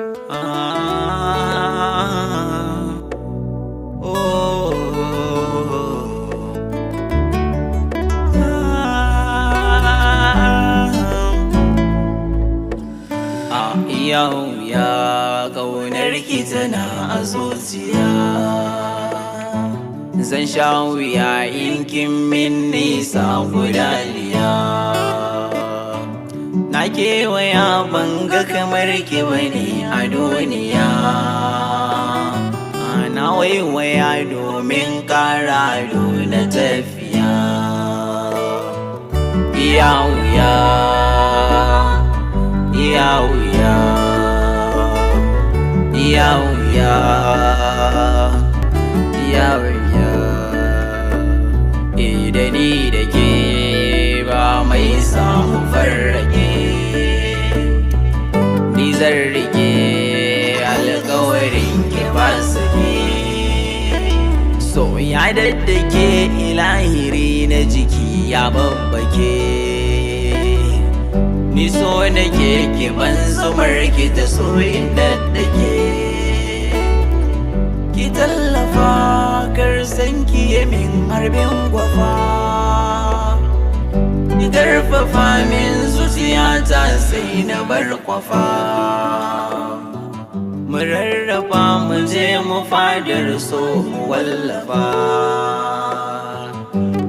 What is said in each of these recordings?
Ah, oh, ah. A yau ya ƙaunar ki tana a zuciya. Zan sha wuya in kin min nisa gudaliya. Na kewaya ban ga kamar ki bane a duniya. Na waiwaya domin ƙara na tafiya. Iya wuya, iya wuya, iya wuya, iya wuya. Da ni da ke ba mai samu farrake. Ni zan rike alkawarin ki ba sake. So ya daddake ilahiri na jiki ya babbake. Ni so nake ki ban zumar ki ta so in daddake. Ki tallafa kar san ki yi min harbin gwafa. Ki karfafa min zuciyata sai na bar kwafa. Mu rarrafa mu je mu fadar so mu wallafa.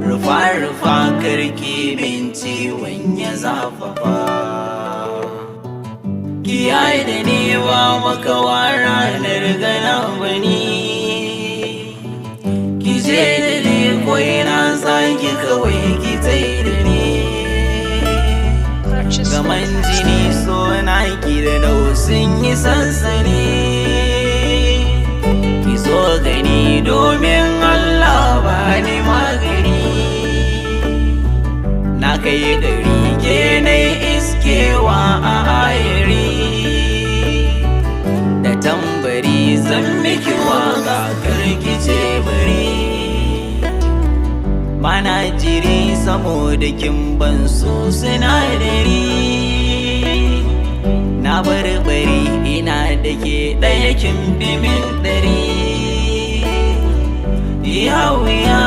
Rufa rufa karki min ciwon ya zafafa. Kiyaye da ni ba makawa ranar gana bani. Ki je da ni ko ina zaki kawai ki tai da ni. Purchase your Gaman tracks jini today. so na ki da nau sun yi sansani. Ki zo gani domin Allah ba ni magani. Na kai gari ke na iskewa a ayari. Da tambari zan miki waka karki ce bari. Bana jiri saboda kin ban so sinadari. Na barbari ina da ke ɗaya kin bi min ɗari. Ya wuya.